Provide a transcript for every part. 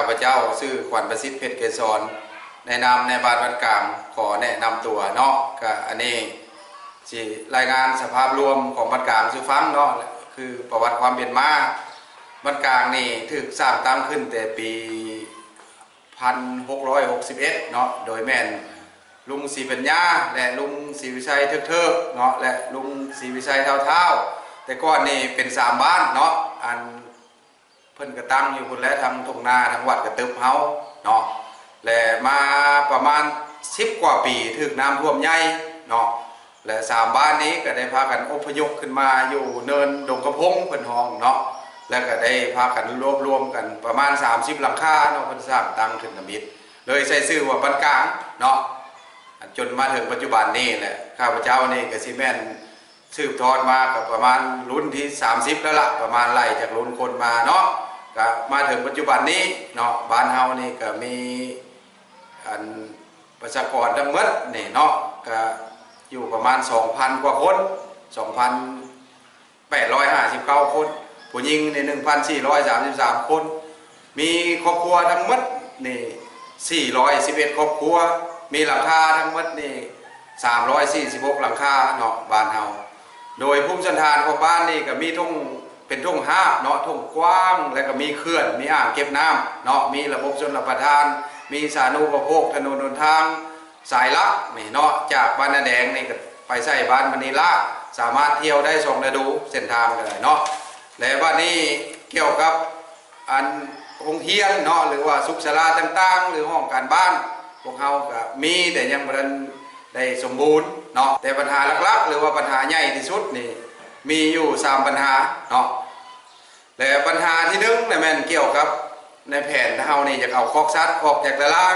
ຂ້າພະເຈົ້າຊື່ ຂວັນປະສິດ ເພັດເກສອນ ໃນນາມນາຍບ້ານບ້ານກາງ ຂໍແນະນຳຕົວເນາະ. ກະອັນນີ້ຊິລາຍງານສະພາບລວມຂອງບ້ານກາງສູ່ຟັງເນາະ. ຄືປະຫວັດຄວາມເປັນມາ ບ້ານກາງນີ້ຖືກສ້າງຕັ້ງຂຶ້ນແຕ່ປີ ພັນຫົກຮ້ອຍຫົກສິບເອັດເນາະ ໂດຍແມ່ນລຸງສີປັນຍາ ແລະ ລຸງສີວິໄຊເທີກໆເນາະ ແລະ ລຸງສີວິໄຊທ້າວໆ. ແຕ່ກ່ອນນີ້ເປັນສາມບ້ານເນາະ ອັນ ເພິ່ນກະຕັ້ງຢູ່ພຸ້ນແຫຼະ ທັງທົ່ງນາ ທັງວັດກະຕຶບເຮົາເນາະ. ແລະ ມາປະມານສິບກວ່າປີ ຖືກນ້ຳຖ້ວມໃຫຍ່ເນາະ ແລະ ສາມບ້ານນີ້ກະໄດ້ພາກັນອົບພະຍົບຂຶ້ນມາຢູ່ເນີນດົງກະພົງເພິ່ນຮ້ອງເນາະ ແລະ ກະໄດ້ພາກັນລວບລວມກັນປະມານສາມສິບຫຼັງຄາເນາະ ເພິ່ນສ້າງຕັ້ງຂຶ້ນທຳອິດ ເລີຍໃຊ້ຊື່ວ່າບ້ານກາງເນາະ. ຈົນມາເຖິງປັດຈຸບັນນີ້ແຫຼະ ຂ້າພະເຈົ້ານີ້ກະຊິແມ່ນ ສືບທອດມາກໍປະມານລຸ້ນທີສາມສິບແລ້ວລະ ປະມານໄລ່ຈາກລຸ້ນຄົນມາເນາະ ກໍມາເຖິງປັດຈຸບັນນີ້ເນາະ ບ້ານເຮົານີ້ກໍມີ ອັນ ປະຊາກອນທັງໝົດນີ້ເນາະ ກໍຢູ່ປະມານສອງພັນກວ່າຄົນ ສອງພັນແປດຮ້ອຍຫ້າສິບເກົ້າຄົນ ຜູ້ຍິງນີ້ໜຶ່ງພັນສີ່ຮ້ອຍສາມສິບສາມຄົນ. ມີຄອບຄົວທັງໝົດນີ້ສີ່ຮ້ອຍສິບເອັດຄອບຄົວ ມີຫຼັງຄາທັງໝົດນີ້ສາມຮ້ອຍສີ່ສິບຫົກຫຼັງຄາເນາະ ບ້ານເຮົາ. ໂດຍພູມສັນຖານຂອງບ້ານນີ້ກໍມີທົ່ງ ເປັນທົ່ງຮາບເນາະ ທົ່ງກວ້າງ ແລະ ກໍມີເຂື່ອນ ມີອ່າງເກັບນ້ຳເນາະ ມີລະບົບຊົນລະປະທານ ມີສານູປະໂພກ ຖະໜົນຫົນທາງ ສາຍຫຼັກນີ້ເນາະ ຈາກບ້ານນາແດງນີ້ກໍໄປໃສ່ບ້ານມະນີລາດ ສາມາດທ່ຽວໄດ້ສອງລະດູ ເສັ້ນທາງກໍໄດ້ເນາະ. ແລະ ບັດນີ້ກ່ຽວກັບ ອັນ ໂຮງຮຽນເນາະ ຫຼືວ່າສຸກສາລາຕ່າງໆ ຫຼືຫ້ອງການບ້ານ ພວກເຮົາກໍມີ ແຕ່ຍັງບໍ່ທັນໄດ້ສົມບູນເນາະ. ແຕ່ບັນຫາຫຼັກໆ ຫຼືວ່າບັນຫາໃຫຍ່ທີ່ສຸດນີ້ ມີຢູ່ສາມບັນຫາເນາະ. ແລະ ບັນຫາທີໜຶ່ງນະແມ່ນກ່ຽວກັບໃນແຜນເຮົານີ້ ຢາກເອົາຄອກສັດອອກຈາກຕະລາງ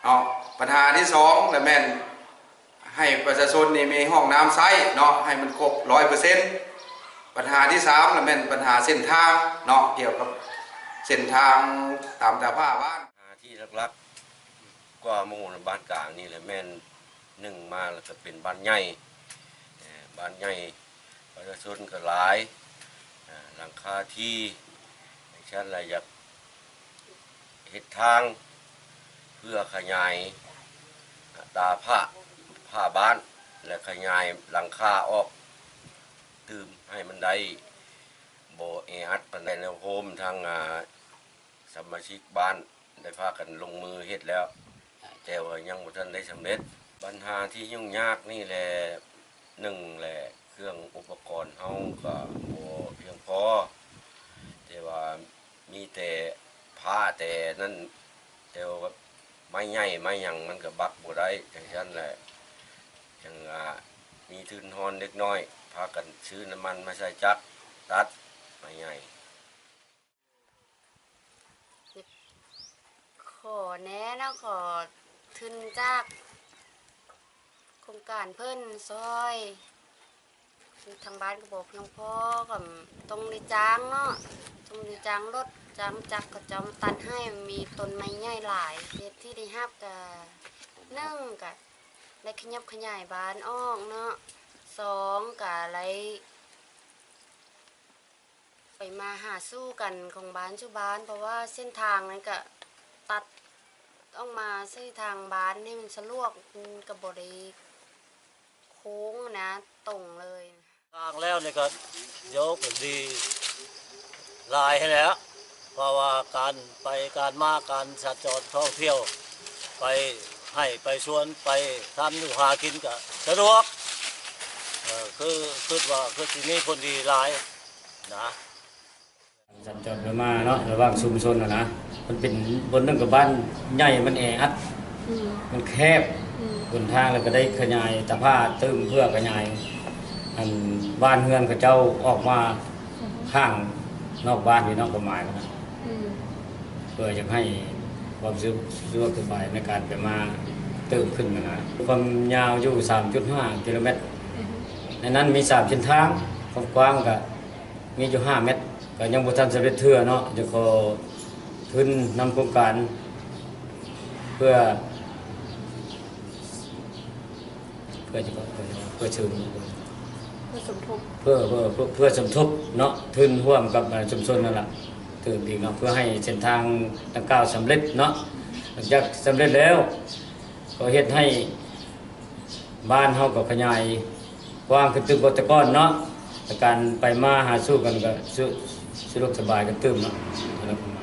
ເນາະ. ບັນຫາທີສອງນະແມ່ນໃຫ້ປະຊາຊົນນີ້ມີຫ້ອງນ້ຳໃຊ້ເນາະ ໃຫ້ມັນຄົບຮ້ອຍເປີເຊັນ. ບັນຫາທີສາມນະແມ່ນບັນຫາເສັ້ນທາງເນາະ ກ່ຽວກັບເສັ້ນທາງຕາມຕາຜ້າບ້ານ. ບັນຫາທີ່ຫຼັກໆ ກວ່າໝູ່ໃນບ້ານກາງນີ້ແຫຼະ ແມ່ນໜຶ່ງມາແລ້ວກໍເປັນບ້ານໃຫຍ່ ເອີ ບ້ານໃຫຍ່ ປະຊາຊົນກໍຫຼາຍ ເອີ ຫຼັງຄາທີ່ ຈັ່ງຊັ້ນລະ ຢາກເຮັດທາງເພື່ອຂະຫຍາຍ ອາ ຕາຜ້າ ຜ້າບ້ານ ແລະ ຂະຫຍາຍຫຼັງຄາອອກຕື່ມ ໃຫ້ມັນໄດ້ບໍ່ແອອັດປານໃດ. ແນວໂຮມທາງ ອາ ສະມາຊິກບ້ານໄດ້ພາກັນລົງມືເຮັດແລ້ວ ແຕ່ວ່າຍັງບໍ່ທັນໄດ້ສຳເລັດ. ບັນຫາທີ່ຫຍຸ້ງຍາກນີ້ແຫຼະ ໜຶ່ງແຫຼະ ເຄື່ອງອຸປະກອນເຮົາກໍບໍ່ພຽງພໍ ແຕ່ວ່າມີແຕ່ພ້າແຕ່ນັ້ນ ແຕ່ວ່າໄມ້ໃຫຍ່ໄມ້ຫຍັງມັນກໍບັກບໍ່ໄດ້ ຈັ່ງຊັ້ນແຫຼະ ຈັ່ງວ່າມີທຶນຮອນເລັກນ້ອຍ ພາກັນຊື້ນ້ຳມັນມາໃສ່ຈັກຕັດໄມ້ໃຫຍ່. ຂໍແດ່ເນາະ ຂໍທຶນຈາກໂຄງການເພິ່ນຊ່ອຍ ທາງບ້ານກໍບໍ່ພຽງພໍ ກໍຕ້ອງໄດ້ຈ້າງເນາະ ຕ້ອງໄດ້ຈ້າງລົດຈ້າງຈັກເຂົາເຈົ້າມາຕັດໃຫ້ ມີຕົ້ນໄມ້ໃຫຍ່ຫຼາຍ. ເຫດທີ່ໄດ້ຮັບກໍ ໜຶ່ງ ກໍໄດ້ຂະຫຍັບຂະຫຍາຍບ້ານອອກເນາະ ສອງ ກໍໄດ້ ໄປມາຫາສູ່ກັນຂອງບ້ານສູ່ບ້ານ ເພາະວ່າເສັ້ນທາງນັ້ນກະຕັດອອກມາໃສ່ທາງບ້ານໃຫ້ມັນສະດວກ ມັນກະບໍ່ໄດ້ໂຄ້ງນະ ຕົງເລີຍ. ທາງແລ້ວນີ້ກະໂຍກດີຫຼາຍຫັ້ນແຫຼະ ເພາະວ່າການໄປການມາ ການສັນຈອນທ່ອງທ່ຽວ ໄປໄຮ່ໄປສວນ ໄປທຳຢູ່ຫາກິນກະສະດວກ ເອີ ຄື ຄິດວ່າຄືຊິມີຜົນດີຫຼາຍ. ນະ ສັນຈອນໄປມາເນາະ ລະຫວ່າງຊຸມຊົນຫັ້ນນະ ມັນເປັນບ່ອນໜຶ່ງກັບບ້ານໃຫຍ່ ມັນແອອັດ ອືມ ມັນແຄບ ອືມ ຫົນທາງ ແລ້ວກໍໄດ້ຂະຫຍາຍຕາຜ້າຕື່ມ ເພື່ອຂະຫຍາຍ ອັນ ບ້ານເຮືອນເຂົາເຈົ້າອອກມາ ອືມ ຂ້າງນອກບ້ານນີ້ເນາະ ຄວາມໝາຍມັນນະ ອືມ ເພື່ອຢາກໃຫ້ຄວາມສະດວກສະບາຍໃນການໄປມາຕື່ມຂຶ້ນຫັ້ນນະ. ຄວາມຍາວຢູ່ສາມຈຸດຫ້າກິໂລແມັດ ອືມ ໃນນັ້ນມີສາມເສັ້ນທາງ ຄວາມກວ້າງກະ ມີຢູ່ຫ້າແມັດ ກໍຍັງບໍ່ທັນສຳເລັດເທື່ອເນາະ. ຈະຂໍທຶນນຳໂຄງການ ເພື່ອ ເພື່ອ ເພື່ອ ເພື່ອເສີມ ເພື່ອສົມທົບ ເພື່ອ ເພື່ອ ເພື່ອ ເພື່ອສົມທົບເນາະ ທຶນຮ່ວມກັບ ເອີ ຊຸມຊົນນັ້ນລະ. ຕື່ມອີກເນາະ ເພື່ອໃຫ້ເສັ້ນທາງດັ່ງກ່າວສຳເລັດເນາະ. ຫຼັງຈາກສຳເລັດແລ້ວ ກໍເຮັດໃຫ້ບ້ານເຮົາກໍຂະຫຍາຍກວ້າງຂຶ້ນຕື່ມກວ່າແຕ່ກ່ອນເນາະ ແລະ ການໄປມາຫາສູ່ກັນກໍສະ ສະດວກສະບາຍຂຶ້ນຕື່ມເນາະ.